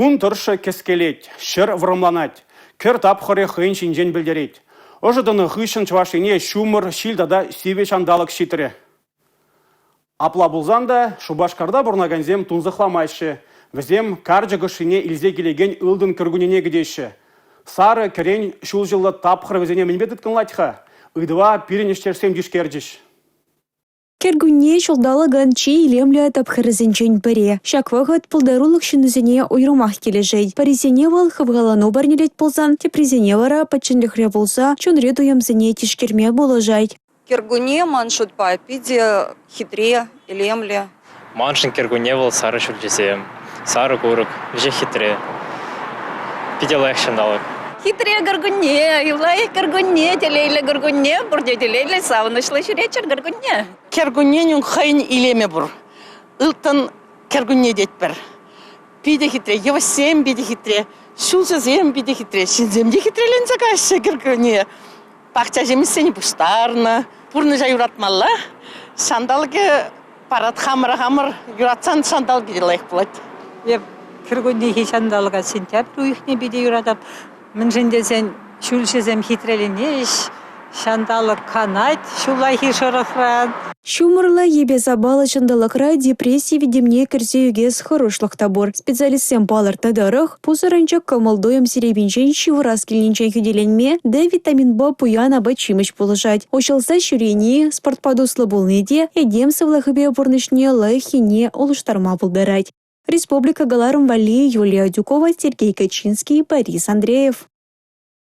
Кун тӑршшӗ кӗскелет, ҫӗр вӑрӑмланать. Кӗр тапхӑрӗ хӑйӗн ҫинчен пӗлтерет. Ӑшӑ тӑнӑ хыҫҫӑн Чӑваш Ене ҫумӑр, ҫил тата сивӗ ҫанталӑк ҫитрӗ. Апла пулсан та Шупашкарта пурӑнакансем тунсӑхламаҫҫӗ. Вӗсем карчӑк ӑшшине илсе килекен ылтӑн кӗркуннене кӗтеҫҫӗ. Сарӑ, кӗрен ҫулҫӑллӑ тапхӑр вӗсене мӗнпе тыткӑнлать-ха? Ыйтӑва пирӗн ӗҫтешсем тишкерчӗҫ. Кӗркунне ҫулталӑкӑн чи илемлӗ тапхӑрӗсенчен пӗри. Ҫак вӑхӑт пултарулӑх ҫыннисене уйрӑмах килӗшет. Пӗрисене вӑл хавхалану парнелет пулсан, теприсене вара пӗчченлӗхре пулса чунри туйӑмсене тишкерме пулӑшать. Кӗркунне, ман шутпа, питӗ хитре, илемлӗ. Маншӑн кӗркунне вӑл сарӑ ҫӳлтисем, сарӑ курӑк, веҫех хитре. Питӗ лайӑх ҫанталӑк. Хитре кӗркунне, лайӑх кӗркунне, телейлӗ кӗркунне, пурте телейлӗ, савӑнӑҫлӑ ҫӳреччӗр кӗркунне. Кӗркуннен хӑйӗн илемӗ пур. Ылтӑн кӗркунне тетпӗр. Питӗ хитре, йывӑҫсем питӗ хитре, ҫулҫӑсем питӗ хитре, ҫынсем те хитреленсе каяҫҫӗ кӗркунне. Пахча ҫимӗҫсене пуҫтарнӑ, пурнӑҫа юратмалла. Ҫанталӑкӗ парать хамӑра хамӑр юратсан ҫанталӑк питӗ лайӑх пулать. Эп кӗркуннехи ҫанталӑка сентябрь уйӑхне питӗ юратап. Мӗншӗн тесен ҫулҫӑсем хитреленеҫ, ҫанталӑк канать ҫуллахи шӑрӑхран. Ҫумӑрлӑ, йӗпе-сапаллӑ ҫанталӑкра депресси витӗмне кӗрсе ӳкес хӑрушлӑх та пур. Специалистсем палӑртнӑ тӑрӑх, пусӑрӑнчӑк кӑмӑл-туйӑм серепинчен ҫывӑрас килнинчен хӳтӗленме Д витаминпа пуян апат-ҫимӗҫ пулӑшать. Уҫӑлса ҫӳрени, спортпа туслӑ пулни те этем сывлӑхӗпе пурнӑҫне лайӑх енне улӑштарма пултарать. Республика кӑларӑм валли Юлия Адюкова, Сергей Качинский, Борис Андреев.